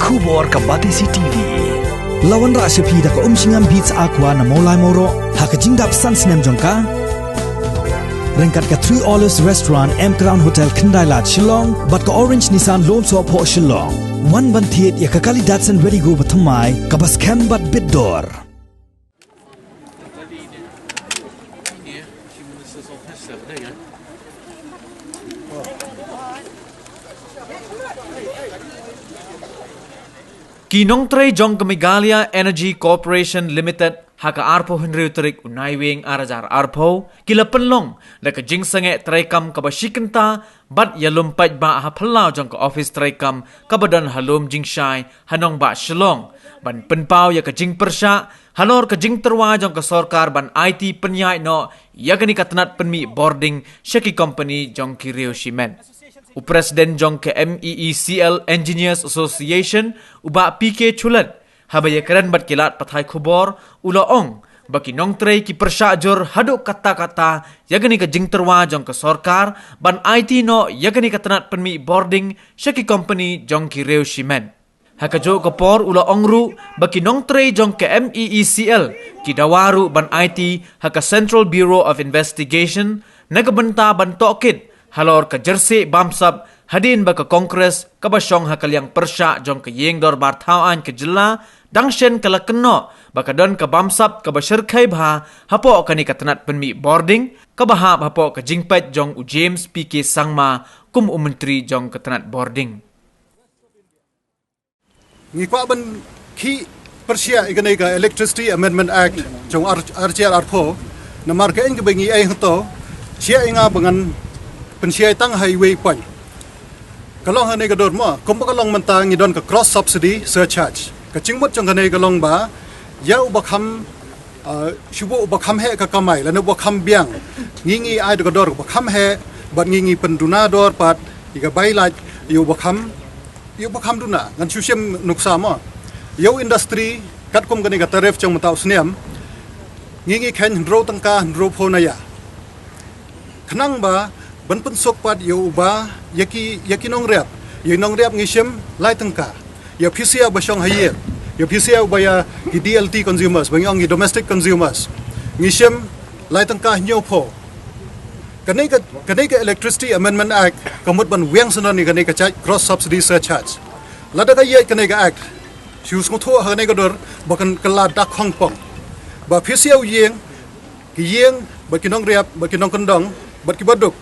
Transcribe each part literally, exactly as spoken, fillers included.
Khubor ka Batesi T V. La wanrah sha phi da ka Umshngam Beats Aqua na Mawlai Mawroh ha ka jingdap san snem jong ka. Ryngkat ka Three Olives Restaurant, M Crown Hotel, Khyndai Lad, Shillong, bad ka Orange Nissan Lumsohphoh, Shillong. Wan ban thied ïa ka kali Datsun Redi-GO bathymmai kaba skhem bad bit dor. Ki nongtrei jong ka Meghalaya Energy Corporation Limited ha ka arphew hynriew tarik u Naiwieng ar hajar arphew ki la pynlong da ka jingsangeh treikam kaba shikynta bad ïalum paidbah ha phyllaw jong ka ophis treikam kaba don ha Lum Jingshai ha nongbah Shillong, ban pynpaw ïa ka jingpyrshah halor ka jingtyrwa jong ka sorkar ban aiti pynïaid noh ïa kane ka tnat pynmih bording sha ki kompani jong ki riew shimet. U President jong ka M E E C L Engineers Association, u Bah P K Chullet, haba ïakren bad ki lad pathai khubor, u la ong ba ki nongtrei ki pyrshah jur haduh katta-katta ïa kane ka jingtyrwa jong ka sorkar ban aiti noh ïa kane ka tnat pynmih bording sha ki kompani jong ki riew shimet. Ha kajuh ka por u la ong ruh ba ki nongtrei jong ka M E E C L ki dawa ruh ban aiti ha ka Central Bureau of Investigation na ka bynta ban tohkit halor ka jyrsieh bamsap hadien ba ka Congress kaba shong ha ka liang pyrshah jong ka Ïing Dorbar Thaw Aiñ ka jylla dang shen ka la kynnoh ba ka don ka bamsap kaba shyrkhei bha hapoh kane ka tnat pynmih bording kaba hap hapoh ka jingpeit jong u James P K Sangma kum u Myntri jong ka tnat bording. Ngi kwah ban khih pyrshah ïa kane ka Electricity Amendment Act jong ar, ar hajar arphew, namar ka ïing kaba ngi ai hangto, shah ïa nga ba ngan pynshai tang ha iwei i point. Ka long hangne ka dur mo, kumba ka long mynta ngi don ka cross subsidy surcharge. Ka jingmut jong kane ka long ba, ïa uba kham, ah, shu buh uba kham heh ka kamai, lane uba kham biang. Ngi ngi ai da ka dor uba kham heh, bad ngi ngi pynduna dor pat, ïa ka bai lait, ïa uba kham, ïa uba kham duna, ngan shu shim nuksa mo. Ïa u industry, katkum kane ka tariff jong mynta u snem, ngi ngi kheiñ hynriew tyngka, hynriewphew na ïa. Khnang ba, ban pynsuk pat ïa uba, ïa ki, ïa ki nongrep, ïa nongrep ngi shim, lai tyngka. Ïa phi sha ba shong ha ïing, ïa phi sha ba ïa ki D L T consumers, ba ngi ong ki domestic consumers. Ngi shim, lai tyngka hynñiewphew. Kane ka, kane ka Electricity Amendment Act, ka mut ban weng syndon ïa kane ka charge, cross subsidy surcharge. Lada ka ïaid kane ka act, shu sngewthuh ha kane ka dur, ba kan kylla dak khongpong. Ba phi sha u ïing, ki ïing, bad ki nongrep, bad ki nongkyndong, bad ki baduk.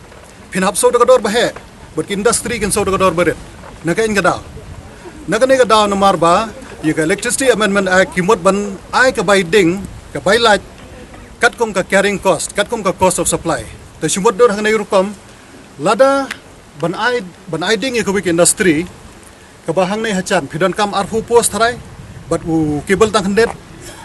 Phin hap siew da ka dor ba heh, bad ki industry kin siew da ka dor ba rit. Na ka ïing ka daw. Na kane ka daw namar ba, ïa ka Electricity Amendment Act ki mut ban ai ka bai ding, ka bai lait, katkum ka carrying cost, katkum ka cost of supply. Te shu mut dur ha kane rukom, lada ban ai, ban ai ding ïa kawei ka industry, kaba hangne ha jan, phi donkam arphew post tharai, bad u cable tang khyndiat,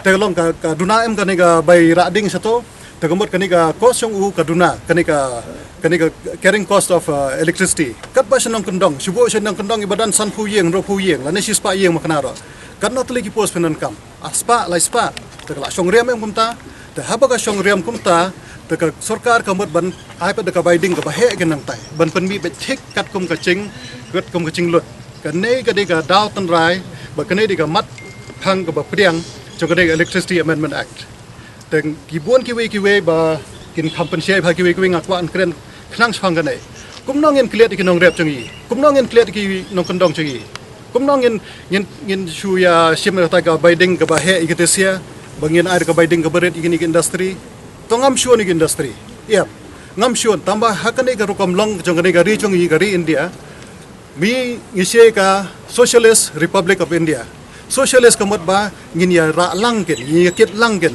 te ka long ka, ka duna em kane ka bai rah ding shato, te ka mut kane ka cost jong u ka duna, kane ka, kane ka carrying cost of, uh, electricity. Katba sha nongkyndong, shu buh sha nongkyndong iba don sanphew ïing, hynriewphew ïing, lane shispah ïing ma kane ruh. Katno tylli ki post phin donkam. Arspah, laispah. Te ka la shong riam em kumta. Te haba ka shong riam kumta, te ka sorkar ka mut ban ai pat da ka bai ding kaba heh ïa nangtai. Ban pynmih beit thik katkum ka jing, katkum ka jinglut. Kane ka dei ka daw tynrai, bad kane dei ka mat phang kaba pdiang, jong kane ka Electricity Amendment Act. Te ki bun kiwei kiwei ba kin kham pynshai bha kiwei kiwei nga kwah ban kren khnang shaphang kane. Kumno ngin klet ïa ki nongrep jong ngi. Kumno ngin klet ïa ki nongkyndong jong ngi. Kumno ngin, ngin, ngin shu ïa shim ïa kata ka bai ding kaba heh ïa kata sha, ba ngin ai ka bai ding kaba rit ïa kine ki industry. To ngam shun ïa ki industry. Ïa. Ngam shun, tangba ha kane ka rukom long jong kane ka ri jong ngi ka ri India. Mi ngi shai ka Socialist Republic of India. Socialist ka mut ba ngin ïa rah lang kin, ngin ïa kit lang kin.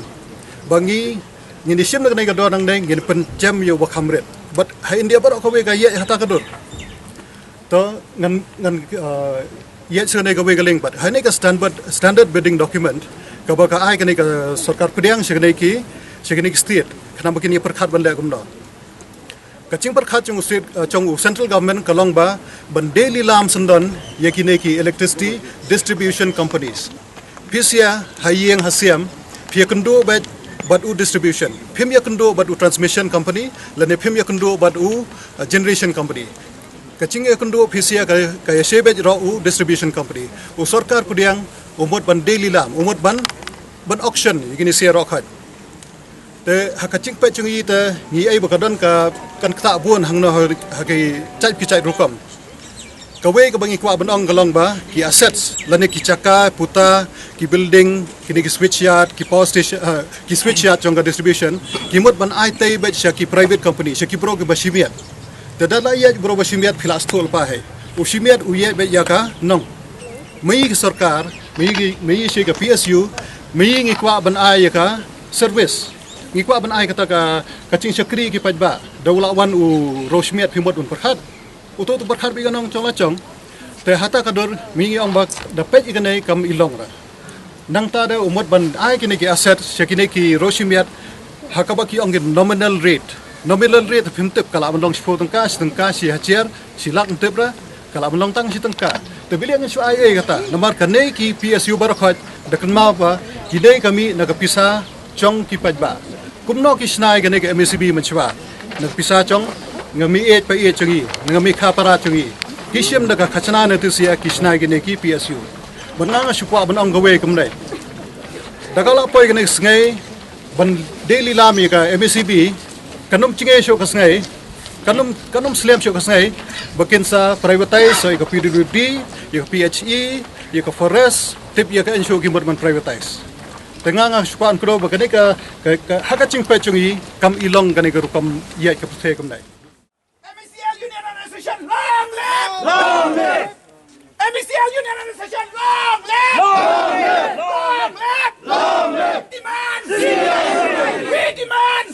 Ba ngi, ngin ïa shim na kane ka dor nangne, ngin pynjem ïa uba kham rit. Bad ha India baroh kawei ka ïa kata ka dor. To ngan, ngan, uh, ïa sha kane kawei ka link bad. Ha kane ka standard, standard bidding document, kaba ka ai kane ka sorkar pdiang sha kane ki, sha kane ki state. Khnang ba kin ïa pyrkhat ban leh kumno. Ka jingpyrkhat jong u state, eh, jong u central government ka long ba ban dei lilam syndon ïa kine ki electricity distribution companies. Phi sha ha ïing ha sem, phi ïakynduh bad, bad u distribution. Phim ïakynduh bad u transmission company, lane phim ïakynduh bad u, eh, generation company. Ka jingïakynduh phi sha ka, ka ïa shebet ro u distribution company. U sorkar pdiang u mut ban dei lilam, u mut ban, ban auction ïa kine sha ro khaj. Te ha ka jingpeit jong i te ngi ai ba ka don ka kan kata bun hangno ha, ha ki jait ki jait rukom. Kawei kaba ngi kwah ban ong ka long ba ki assets lane ki jaka puta, ki building, kine ki switch yard, ki power station, ha, ki switch yard jong ka distribution, ki mut ban ai tei beit sha ki private company, sha ki bro kiba shimiat. Te da la ïa bro ba shimiat phi la stol pa hei. U shimiat u ïa beit ïa ka nong. Mei ki sorkar, mei ki, mei shi ka P S U, mei ngi kwah ban ai ïa ka service. Ngi kwah ban ai kata ka, ka jingshakri ki paidbah. Da u la wan u ro shimiat phi mut un pyrkhat. U tu tu pyrkhat beit ka nong jong la jong. Te hata ka dur mei ngi ong ba da peit ïa kane kam i long ra. Nangta da u mut ban ai kine ki asset sha kine ki ro shimiat ha kaba ki ong ki nominal rate. Nominal rate phim tip ka la ban long shiphew tyngka, shi tyngka, shi hajar, shi lak, ym tip ra, ka la ban long tang shi tyngka. Te bili ngan shu ai ei kata namar kane ki P S U baroh khaj da kynmaw ba kine ka mih na ka pisa jong ki paidbah. Kumno ki shna ïa kane ka M A C B mynshwa? Na ka pisa jong nga mih ïeit pa ïeit jong i, na nga mih kha para jong i. Ki shim da ka khajna na tu sia ki shna ïa kane ki P S U. Ban nga nga shu kwah ban ong kawei kumne. Da ka la poi kane ka sngi ban dei lilam ïa ka M A C B, kan ym jingeh shuh ka sngi, kan ym, kan ym slem shuh ka sngi ba kin sa privatize ïa ka P W D, ïa ka P H E, ïa ka forest, tip ïa ka inshu ki mut ban privatize. Te nga nga shu kwah kdew ba kane ka, ka, ka ha ka jingpeit jong i kam i long kane ka rukom ïa ka pyrthei kumne. M E C L Union and Association, long live! Long live! M E C L Union and Association, long live! Long live! Long live! Long live! Demand! We demand!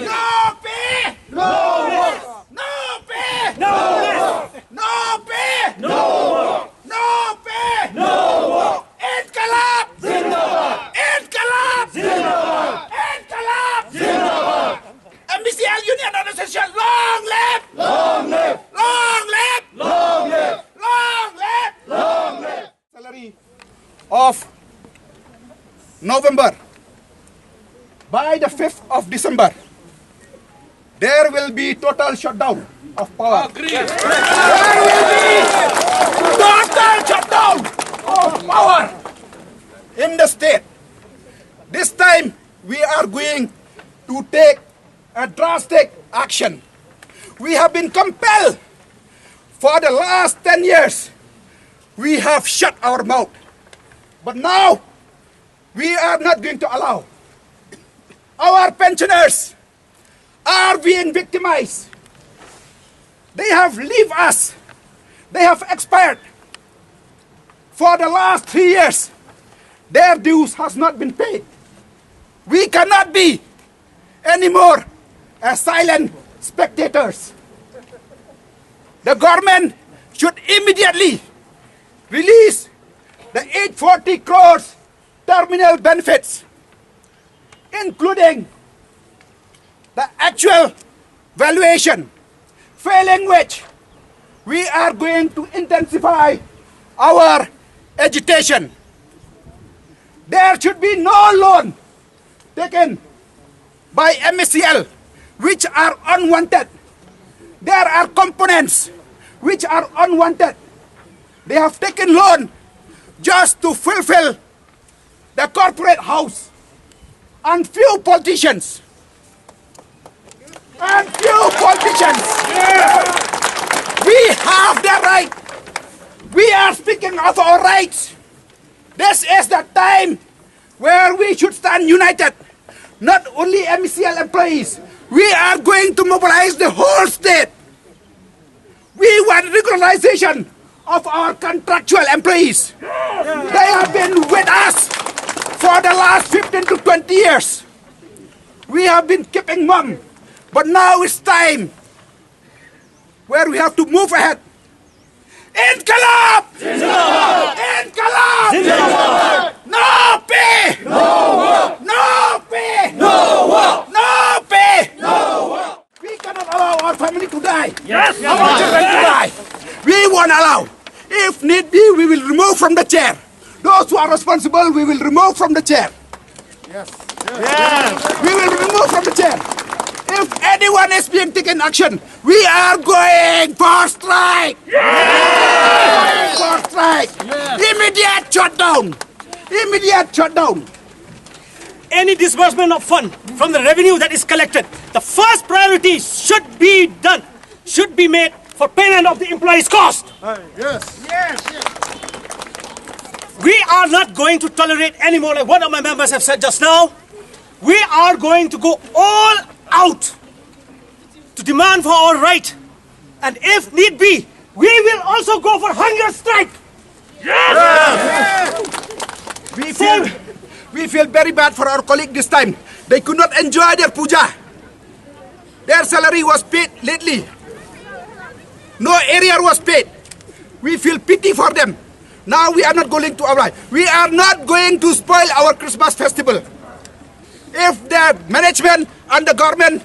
No pay! No work! No pay! No work! No pay! No work! No pay! No work! Inkalap! Zindabad! Inkalap! Zindabad! Inkalap! Zindabad! M B C L Union and Association, long live! Long live! Long live! Long live! Long live! Long live! Salary of November. By the fifth of December, there will be total shutdown of power. Agree. There will be total shutdown of power in the state. This time, we are going to take a drastic action. We have been compelled for the last ten years. We have shut our mouth. But now, we are not going to allow. Our pensioners are being victimized. They have left us. They have expired. For the last three years, their dues has not been paid. We cannot be anymore as silent spectators. The government should immediately release the eight forty crores terminal benefits, including the actual valuation, failing which we are going to intensify our agitation. There should be no loan taken by M A C L which are unwanted. There are components which are unwanted. They have taken loan just to fulfill the corporate house and few politicians. And few politicians. We have the right. We are speaking of our rights. This is the time where we should stand united. Not only M C L employees, we are going to mobilize the whole state. We want regularization of our contractual employees. They have been with us for the last fifteen to twenty years. We have been keeping mum. But now it's time where we have to move ahead. Inkalap! Zindabad! Inkalap! Zindabad! No pay! No work! No pay! No work! No pay! No work! We cannot allow our family to die. Yes! Our children to die. We won't allow. If need be, we will remove from the chair. Those who are responsible, we will remove from the chair. Yes. We will remove from the chair. If anyone is being taken action, We are going for strike. For strike. Immediate shutdown. Immediate shutdown. Any disbursement of fund from the revenue that is collected, the first priority should be done, should be made for payment of the employees' cost. Yes. We are not going to tolerate anymore, like one of my members have said just now. We are going to go all out to demand for our right. And if need be, we will also go for hunger strike. We feel, we feel very bad for our colleague this time. They could not enjoy their puja. Their salary was paid lately. No arrear was paid. We feel pity for them. Now we are not going to apply. We are not going to spoil our Christmas festival. If the management and the government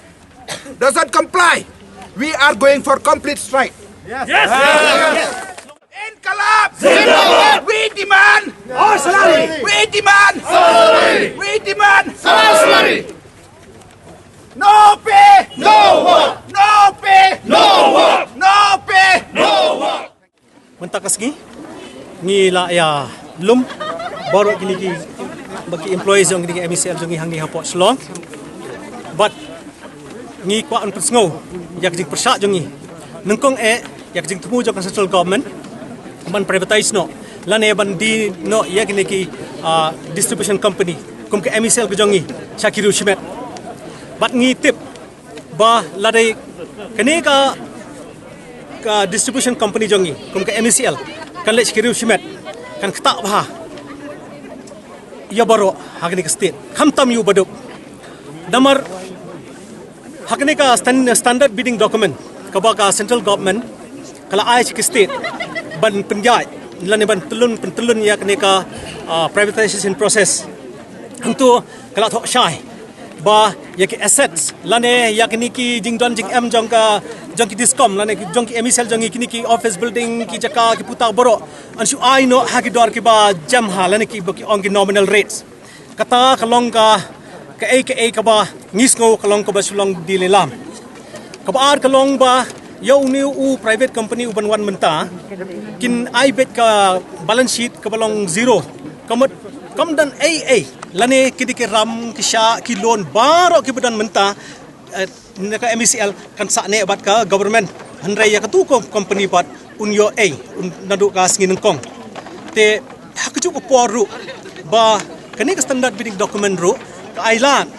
doesn't comply, we are going for complete strike. Yes. Inkalap! Zindabad! We demand! Our salary! We demand! Salary! We demand! Salary! No pay! No work! No pay! No work! No pay! No work! Mynta ka sngi ngi la ïa lum baroh kine ki, ba ki employees jong kine ki M E C L jong ngi hangne hapoh Shillong. Bad ngi kwah ban pynsngew ïa ka jingpyrshah jong ngi. Nyngkong eh ïa ka jingthmu jong ka central government ban privatize noh lane ban die noh ïa kine ki, ah, distribution company kum ka M E C L ka jong ngi sha ki riew shimet. Bad ngi tip ba lada kane ka, ka distribution company jong ngi kum ka M E C L kan leit sha ki riew shimet, kan ktah bha ïa baroh ha kane ka state, khamtam ïa u baduk. Namar ha kane ka stan-, standard bidding document kaba ka central government ka la ai sha ki state ban pynïaid lane ban tyllun, pyntyllun ïa kane ka, ah, privatization process. Hangto ka la thoh shai ba ïa ki assets lane ïa kine ki jingdon jingem jong ka, jong ki discom lane jong ki M E C L jong ngi, kine ki office building, ki jaka, ki puta baroh, yn shu ai noh ha ki dor kiba jem ha lane kiba ki ong ki nominal rates. Kata ka long ka, kaei kaei kaba ngi sngew ka long kaba shu long die lilam. Kaba ar ka long ba ïa une u private company uban wan mynta kin ai beit ka balance sheet kaba long zero. Ka mut kam don ei ei lane ki dei ki ram, ki shah, ki loan baroh kiba don mynta, eh, na ka M E C L kan sah ne bad ka government. Hynrei ïa katu ka company pat un ïoh ei, un naduh ka sngi nyngkong. Te ha kajuh ka por ruh ba kane ka standard bidding document ruh ka ai lad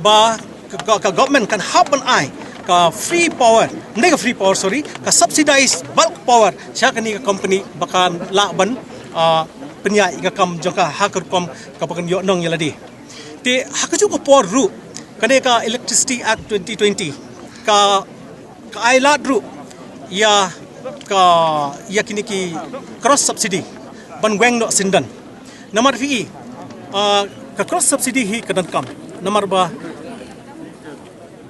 ba ka, ka, ka government kan hap ban ai ka free power, ym dei ka free power, sorry, ka subsidized bulk power sha kane ka company ba kan lah ban, ah, pynïaid ïa ka kam jong ka ha ka rukom kaba kan ïoh nong ïa lade. Te ha kajuh ka por ruh kane ka Electricity Act twenty twenty ka, ka ai lad ruh ïa ka, ïa kine ki cross subsidy ban weng noh syndon. Namar phi i, ah, ka cross subsidy hi ka donkam namar ba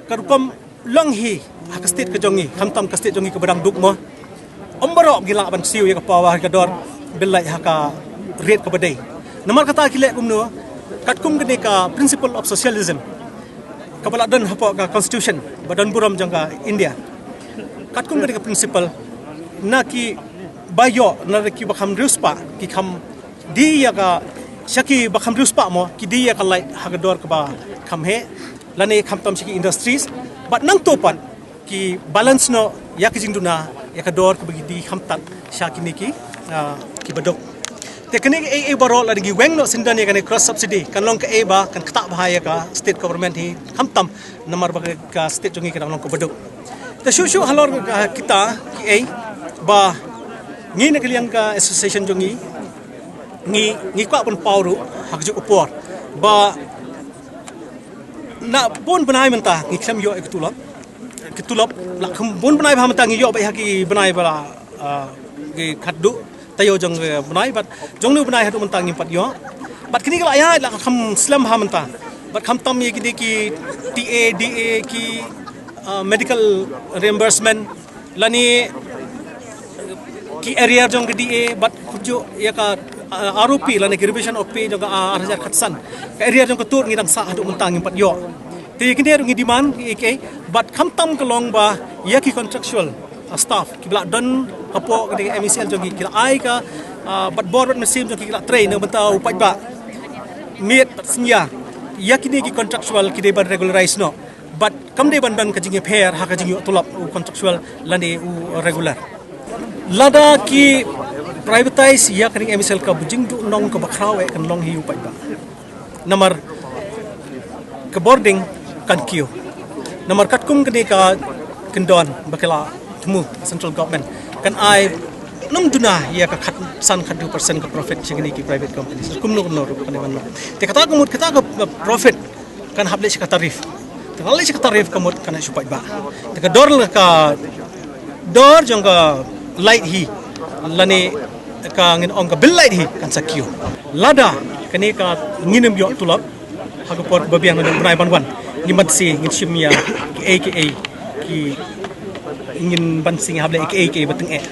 ka rukom long hi ha ka state ka jong ngi, khamtam ka state jong ngi kaba dang duk mo. Ym baroh ngi lah ban siew ïa ka power ha ka dor bill light ha ka rate kaba dei. Namar kata ki leh kumno, katkum kane ka principle of socialism kaba la don hapoh ka constitution ba don burom jong ka India. Katkum kane ka principle, na kiba ïoh, na kiba kham riewspah ki kham die ïa ka, sha kiba kham riewspah mo, ki die ïa ka light ha ka dor kaba kham heh lane khamtam sha ki industries. Bad nangto pat ki balance noh ïa ka jingduna ïa ka dor kaba ki die khamtam sha kine ki, ah, kiba duk. Te kane kaei kaei baroh lada ngi weng noh syndon ïa kane cross subsidy kan long kaei ba kan ktah bha ïa ka state government hi khamtam namar ba ka state jong ngi ka dang long kaba duk. Te shuh shuh halor ka kita kiei ba ngi na ka liang ka association jong ngi, ngi, ngi kwah ban paw ruh ha kajuh ka por ba na bun bnai mynta ngi khlem ïoh ïa ka tulop. Ka tulop la kham bun bnai bha mynta ngi ïoh beit ha ki bnai ba la, ah, ki khatduh taïew jong, eh, bnai bad jong nu bnai haduh mynta ngim pat ïoh. Bad kine ki la ïaid la kham slem bha mynta. Bad khamtam ïa kine ki T A, D A, ki, ah, medical reimbursement lane ki arrear jong ka D A bad kumjuh ïa ka, ah, R O P lane ki revision of pay jong ka, ah, ar hajar khatsan. Ka arrear jong ka tur ngi dang sah haduh mynta ngim pat ïoh. Te kine ruh ngi demand ïa ki, bad khamtam ka long ba ïa ki contractual, ah, staff kiba la don hapoh kane ka M E C L jong ngi, ki la ai ka, ah, bad bor bad mynsiem jong ki, ki la trei na ka bynta u paidbah. Miet bad synñia, ïa kine ki contractual ki dei ban regularize noh. Bad kam dei ban don ka jingïapher ha ka jingïoh tulop u contractual lane u regular. Lada ki privatize ïa kane ka M E C L, ka jingduhnong kaba khraw eh kan long hi u paidbah. Namar ka bording kan kiew. Namar katkum kane ka kyndon ba ka la thmu central government, kan ai nang duna ïa ka khatsan khatduh percent ka profit sha kine ki private companies. Kumno kumno ruh kan ai ban. Te kata ka mut kata ka profit kan hap leit sha ka tarif. Te ka leit sha ka tarif ka mut kan ai shu paidbah. Te ka dor la ka dor jong ka light hi lane ka ngin ong ka bill light hi kan sa kiew. Lada kane ka ngin ym ïoh tulop ha ka por ba biang na bnai ban wan, ngin ban si ngin shim ïa kiei kiei ki ngin ban si ngin hap leh kiei kiei ba tyngeh.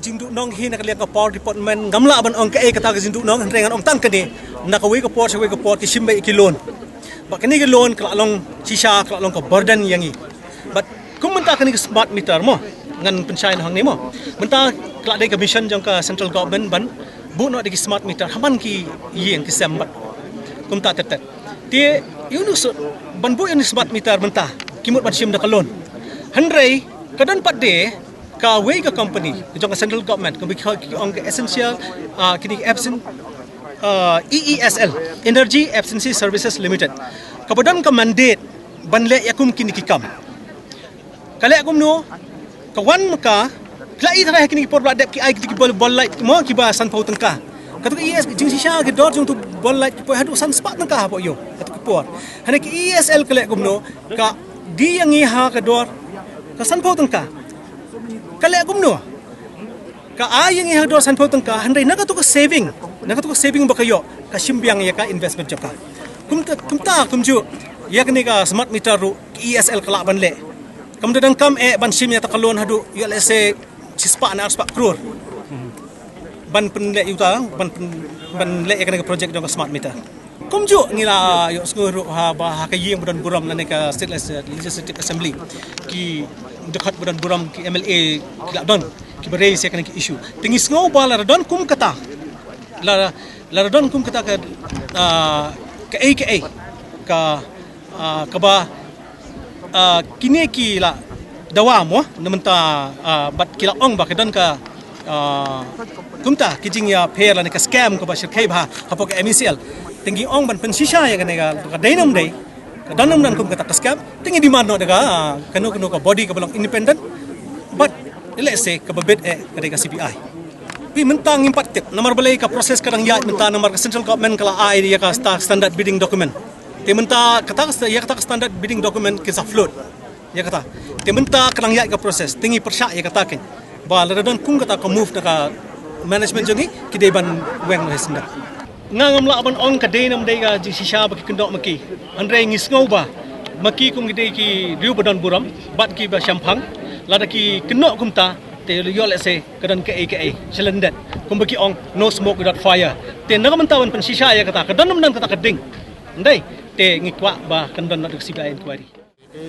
Jingduhnong hi na ka liang ka power department, ngam lah ban ong kaei kata ka jingduhnong, hynrei ngan ong tang kane, na kawei ka por sha kawei ka por ki shim beit ki loan. Bad kane ka loan ka la long shisha, ka la long ka burden ïa ngi. Bad kum mynta kane ka smart meter mo, ngan pynshai noh hangne mo. Mynta ka la dei ka mission jong ka central government ban buh noh da ki smart meter ha man ki ïing ki sem bad kumta tet tet. Te ïa une u sut, ban buh ïa une u smart meter mynta ki mut ban shim da ka loan. Hynrei ka don pat de kawei ka company jong ka central government, kaba ki ong ka Essential, ah, kine ki Epson, ah, E E S L, Energy Efficiency Services Limited, kaba don ka mandate ban leh ïa kum kine ki kam. Ka leh kumno? Ka wan ma ka, ka la ïathuh ha kine ki por ba la dep, ki ai kine ki ball, ball light mo kiba sanphew tyngka. Kato ka E S, jingshisha ki dor jong uto u ball light ki poi haduh san spah tyngka hapoh ïew kato ki por. Hynrei ka E E S L ka leh kumno? Ka die ïa ngi ha ka dor ka sanphew tyngka. Ka leh kumno? Ka ai ïa ngi ha ka dor sanphew tyngka, hynrei na kato ka saving, na kato ka saving ba ka ïoh, ka shim biang ïa ka investment jong ka. Kumta, kumta kumjuh ïa kane ka smart meter ruh ka E E S L ka lah ban leh. Kam da donkam eh ban shim ïa kata ka loan haduh, ïoh lehse shispah ne arspah klur ban pynleh ïa uta, ban pyn, ban leh ïa kane ka project jong ka smart meter. Kumjuh ngi la ïohsngew ruh ha, ba ha ka ïing ba don burom lane ka State Legis-, Legislative Assembly, ki dkhot ba don burom, ki M L A ki la don kiba raise ïa kane ka issue. Te ngi sngew ba lada don kum kata, la, lada don kum kata ka, ah, kaei kaei ka, ah, kaba, ah, kine ki la dawa mo, na mynta, ah, bad ki la ong ba ka don ka, ah, kumta ki jingïapher lane ka scam kaba shyrkhei bha hapoh ka M E C L. Te ngi ong ban pynshisha ïa kane ka, ka dei ne ym dei, ka don ne ym don kum kata ka scam. Te ngi demand noh da ka, ah, kano kano ka body kaba long independent, bad lehse kaba bit eh ka dei ka C B I. Phi, mynta ngim pat tip namar balei ka process ka dang ïaid mynta, namar ka central government ka la ai ïa ka sta-, standard bidding document. Te mynta kata ka sta-, ïa kata ka standard bidding document ki sa float ïa kata. Te mynta ka dang ïaid ka process, te ngi pyrshah ïa kata kein, ba lada don kum kata ka move na ka management jong ngi, ki dei ban weng noh ha syndah. Nga ngam lah ban ong ka dei ne ym dei ka jingshisha ba ki kynnoh ma ki. Hynrei ngi sngew ba ma ki kum ki dei ki riew ba don burom bad kiba shemphang, lada ki kynnoh kumta, te ïoh lehse ka don kaei kaei shalyndet. Kumba ki ong, no smoke without fire. Te na ka bynta ban pynshisha ïa kata, ka don ne ym don kata ka ding, ym dei, te ngi kwah ba kan don noh da ka C B I inquiry. Te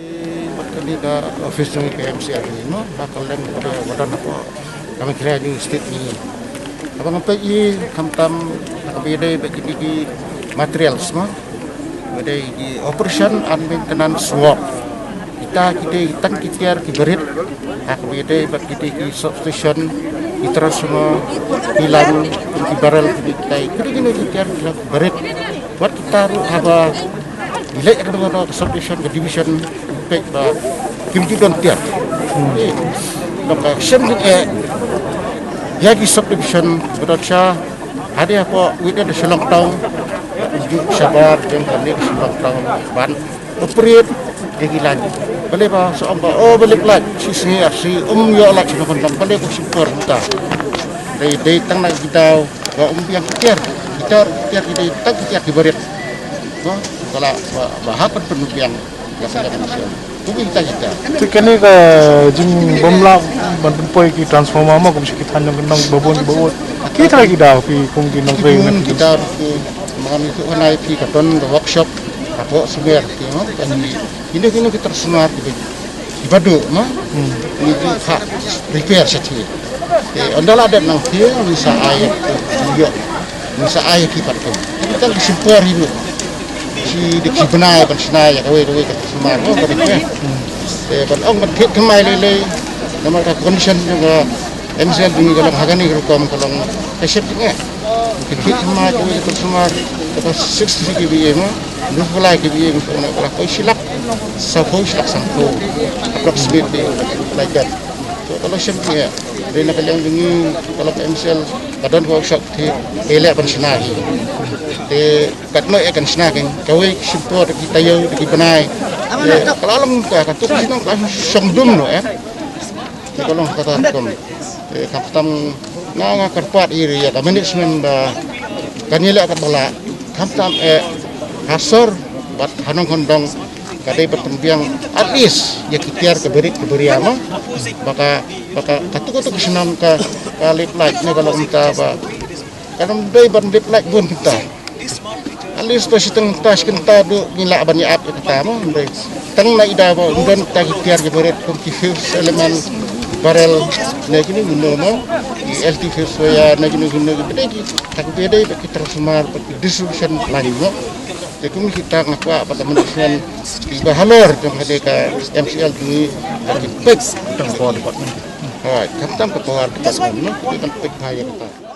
bad kane ka office jong ka M C L hi mo, ba ka leng ka ba don hapoh ka Meghalaya jong ngi, state jong ngi. Haba nga peit hi, khamtam na kaba ïadei bad kine ki materials mo, ba dei ki operation and maintenance work. Kita ki dei tang ki tiar kiba rit ha kaba ïadei bad kine ki substation, ki transformer, ki line, ki barrel, ki dei kita, ki dei kine ki tiar kiba rit. Wat kita ruh haba ngi leit ïa kano kano ka subdivision, ka division, peit ba kim ju don tiar. Eh, nangta shem jingeh ïa ki subdivision ba don sha, hadien hapoh within the Shillong town, ju shabar jong kane ka Shillong town ban operate ïa ki line. Balei ba sa ong ba, oh, balei lait shisngi ar sngi, um ïoh lait shisngi, balei ko shim por mynta. Dei, dei tang na ki daw ba um biang ki tiar, ki tiar, ki tiar ki dei tang ki tiar kiba rit. Ko, ka la ba, ba hap ban pynbiang ïa ka line shisngi. Kumta kita, kita. Te kane ka jingbymlah ban pynpoi ki transformer mo, kum shi ki thaiñ nongkyndong kiba bun kiba ud. Ki trai ki daw, phi kum ki nongtrei. Ki dun ki daw, ki, ma ngi tu hangne phi ka don ka workshop. Hapoh sumar ki ma, kan ni, kino kino ki transformer ki ba, ki ba duk ma. Ni ki ka repair sha ki. Te ynda la dep nangta ngin sa ai ïa ki, ïa, ngin sa ai ïa ki pat kum. Tang ki shim por hi ruh. Shi dik shi bnai ban shna ïa kawei kawei ka transformer ma, ka repair. Te ban ong ban thied thymmai lei lei. Namar ka condition jong ka M C L jong ngi ka long ha kane ka rukom ka long ka shet jingeh. Ki thied thymmai kawei ka transformer kaba sixty-three K V A ma, hynriewphew lai K V A ma, ka la poi shi lak, sawphew shi lak sawphew, approximately like that. So ka long shet jingeh. Dei na ka liang jong ngi, ka long ka M C L, ka don ka workshop te, te leh ban shna hi. Te katno eh kan shna kein, kawei ki shim por da ki taïew da ki bnai. Te ka la long ka, katto ka shnong ka la shong dum noh eh. Te ka long kata rukom. Eh, khamtam nga, nga kyrpad ïa ka management ba kan ïaleh katba lah. Khamtam eh ha sor bad ha nongkyndong ka dei ban pynbiang at least ïa ki tiar kiba rit kiba ria ma. Ba ka, ba ka, katto katto ka shnong ka, ka lip light ne ka long mynta ba kan ym dei ban lip light bun mynta. At least to shiteng ta shi kynta duh ngin lah ban ïa ap ïa kata mo, hynrei tang na i da ba ym don ta ki tiar kiba rit kum ki fuse element barrel ne kino kino mo, ki L T fuse wire ne kino kino, ki ba dei ki, ta ki ba dei ba ki transformer ba ki distribution line mo. Te kum kita nga kwah ba ka management kiba halor jong ka dei ka M C L jong ngi ba ki peit tang power department. Alright, khamtam ka power department mo, ki ban peit bha ïa kata.